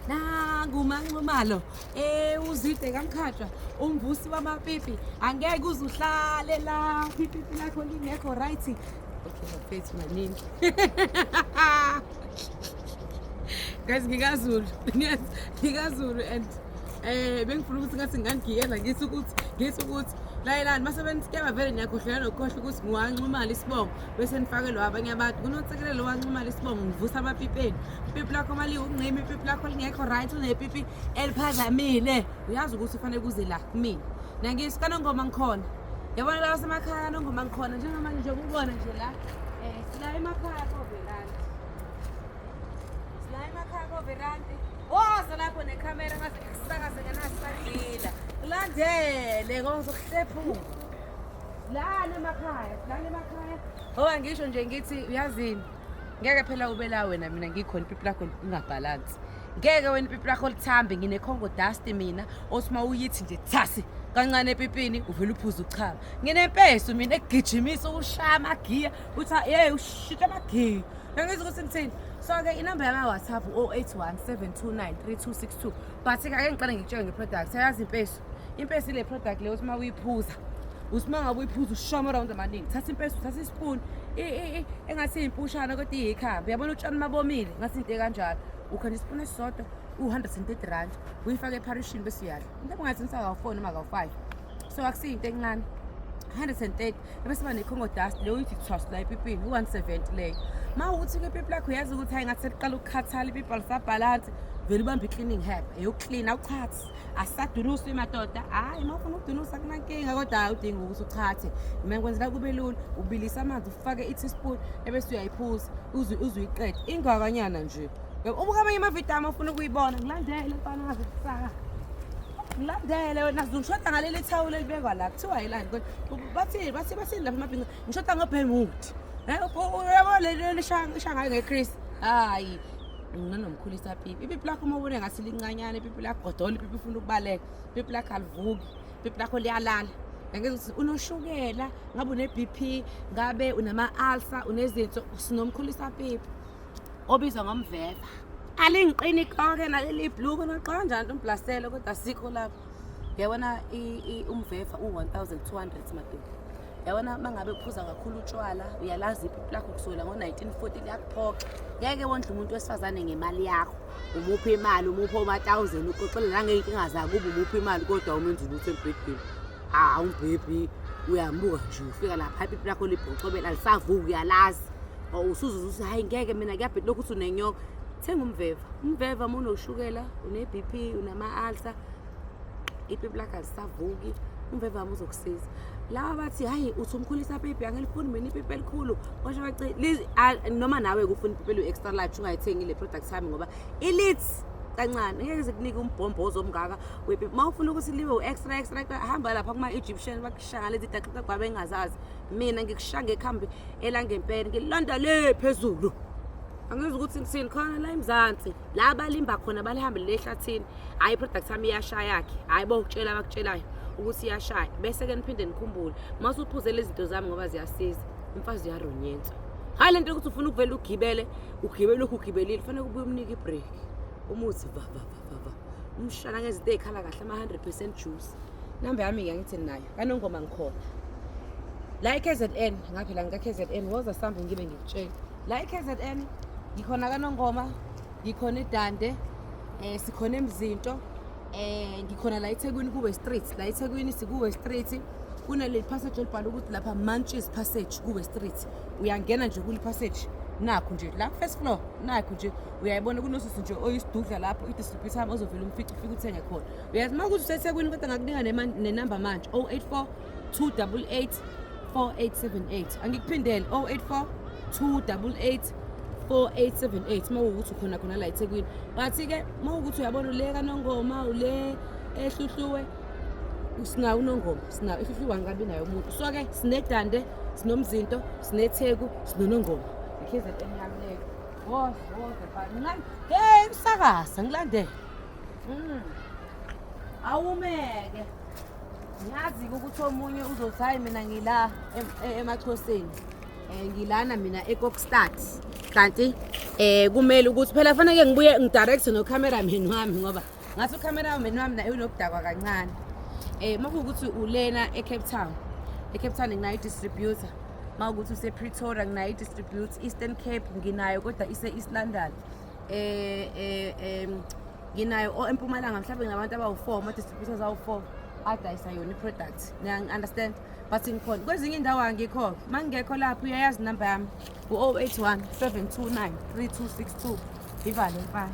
Nangu uManxumalo uzide kaMkhatshwa umvusi wamapipi angeke uze uhlale la ipipi lakho lingekho right. Okay, bafethu maningi. Guys, ngikaZulu. Yes, ngikaZulu and bengifuna ukuthi ngathi ngangigiyela ngithi ukuthi layelani mase beniskema vele niyakhohlwa nokukhohlwa ukuthi ngiwanxumala isibongo bese nifakelwa abanye abantu kunonsekelelo wanxumala isibongo ngivusa amapipeni. Ipipi lakho maliwunqima, ipipi lakho lingekho right, unepipi eliphazamile, uyazi ukuthi ufanele kuze la kumina. Nangisi kaNongoma ngikhona, yabona la wasemakhaya kaNongoma ngikhona njengamanje nje ukubona nje la sila emakhaya koVeranti, sila emakhaya koVeranti. Woza lapho nekhamera ngaze ngikusakaze ngenasagila kulandele ngoba ngizokuhlephuka. Lana emakhaya, lana emakhaya, ngoba ngisho nje ngithi uyazini, ngeke phela ube la wena mina ngikhona ipipi lakho lingabhalansi. Ngeke wena ipipi lakho lithambe. Ngine-Congo dust mina othi uma uyithi nje thasi kancane epipini uvele uphuze uchama. Nginempesu mina egijimisa ukushaya amagiya, uthi ye ushintsha amagiya. Ngizwa ukuthi ngithini. So-ke inamba yami ya-WhatsApp u-081 729 3262, but-ke ake ngiqale ngikutshele nge-product. Yazi impesu, impesu ile product leyo uthi uma uyiphuza, uthi uma ngabe uyiphuza ushaya ama-round amaningi. Thatha impesu, uthatha isipuni engathi iyimpushana kodwa iyikhambi, uyabona utshani mabomile ngathi into ekanjalo. Ukha nje isipuni esisodwa, u-R130, uyifake epharishini bese uyadla. Into engathi nisakawu-4 noma kawu-5, so akusiyo into encane 130. Ebese ba ne-Congo dust leyo uyithi thwas la epipini, u-170 leyo. Ma ukuthi-ke ipipi lakho uyazi ukuthi hayi ngathi seliqala ukukhathala, ipipi alisabhalansi, vele ubambe i-cleaning herb eyokuklina, awuchathi, asisadunusi madoda. Hhayi, uma ufuna ukudunusa kunankinga, kodwa hhayi udinga ukuthi uchathe. Mina ngikwenzela kube lula, ubilisa amanzi, ufake i-teaspoon ebese uyayiphuza uze uze uyiqede ingakanyana nje. Ubuka amanye amavidiyo ami ufuna ukuyibona, ngilandele mfana ngaze kusaka ngilandele wena. Ngishoda ngaleli thawula elibekwa la kuthiwa yilani, bathini bathi bathini lapha emabhinca, ngishoda ngobhemuthi. Uyabona leli lisha ngayo ngechris. Hayi, nginomkhulisa pipi. Ipipi lakho uma ubone ngathi lincanyana ipipi lakho, godola ipipi, ufuna ukubaleka, ipipi lakho alivuki, ipipi lakho liyalala. Ngeke ukuthi unoshukela, ngabe une-BP, ngabe unama-ulcer, unezinso, sinomkhulisa pipi obizwa ngomveva. Alingiqini konke naleli ibhluku noqa kanjani umblaselo, kodwa asikho lapho. Yabona umveva u-1200 madoda. Yabona uma ngabe uphuza kakhulu utshwala, uyalazi ipipi lakho kusukela ngo-1940 liyakuphoxa. Ngeke wondle umuntu wesifazane ngemali yakho, umuphe imali, umuphe oma-thousand, uxoxele nangey'nkinga zakubo, umuphe imali kodwa umenzi lutho embhedeni. Hawu umbhebhi uyambuka nje, ufika lapha ipipi lakho libhocobela alisavuki, uyalazi usuzuza ukuthi hayi ngeke mina kuyabheda lokhu uthi unenyoka. Thenga umveva. Umveva uma unoshukela, une-BP, unama-ulcer, ipipi lakho alisavuki, umveva wami uzokusiza. Laba bathi hayi uthi umkhulisa pipi, angilifuni mina ipipi elikhulu osho baci noma nawe kufuna ipipi eliwu-extra large, ungayithengi le product yami ngoba ilithi kancane, ngeke zikunike umbhombozo omngaka wepipi. Uma ufuna ukuthi libe u-extra extra extra, hamba lapha kuma-Egyptian bakushaya lezi daxidagwa bengazazi. Mina ngikushaya ngekhambi elangempela, ngilonda le phezulu. Angizwa ukuthi ngithini. Khona la eMzansi la balimba khona, balihambe le ehlathini. Hhayi, i-product yami iyashaya yakhe, hhayi bokutshela abakutshelayo ukuthi iyashaya. Bese-ke niphinde nikhumbule uma usuphuze lezi zinto zami ngoba ziyasiza, umfazi uyaronyenswa. Hhayi le nto yokuthi ufuna ukuvele ugibele ugibele lokhu ugibelile, kufanele ubuye umnike i-break, umuthi va va va va va, umshana ngezinto ey'khala kahle, ama-100% juice. Namba yami-ke angithi nayo kaNongoma ngikhona la i-KZN, ngaphela ngika-KZN. Woza sambe ngibe ngikutshela la i-KZN ngikhona kaNongoma, ngikhona eDande, sikhona eMzinto, ngikhona la eThekwini kuwe Street. La eThekwini sikuwe Street, kunale passage elibhala ukuthi lapha Munches Passage kuwe Street. Uyangena nje kule passage, nakho nje la first floor, nakho nje uyayibona kunosisi nje oyisidudla lapho i-distributor yami, ozovela umfice, ufike uthenge khona. Uyazi uma ukuthi useThekwini, kodwa ngakunika nenamba manje, 084 288 4878. Angikuphindele, 084 288 4878, uma kuwukuthi ukhona khona la eThekwini. But-ke uma kuwukuthi uyabona ule kaNongoma, ule eHluhluwe, sinawo uNongoma, sinawo eHluhluwe, angikabi nayo umuntu. So-ke sineDande, sinomzinto, sineTheku, sinoNongoma. I-KZN yami leyo. Woza woza mfana, hey msakaza ngilandele. Awumeke ngiyazi-ke ukuthi omunye uzothi hayi mina ngila emaXhoseni. Ngilana mina eKokstad. Kanti kumele ukuthi phela fanele ngibuye ngidirect no cameraman wami ngoba ngathi ucameraman wami naye unokudakwa kancane. Makuwukuthi ulena eCape Town. ECape Town nginayo i-distributor. Mawukuthi use-Pretoria nginayo i-distributor, Eastern Cape nginayo kodwa ise-East London. Nginayo eMpumalanga mhlawumbe nginabantu abawu-4, ama-distributors awu-4 adayisa yona i-product. Niyangi-understand? But ngikhona kwezinye indawo angikho. Uma ngingekho lapho uyayazi inamba yami u-081 729 3262. Ivale mfana.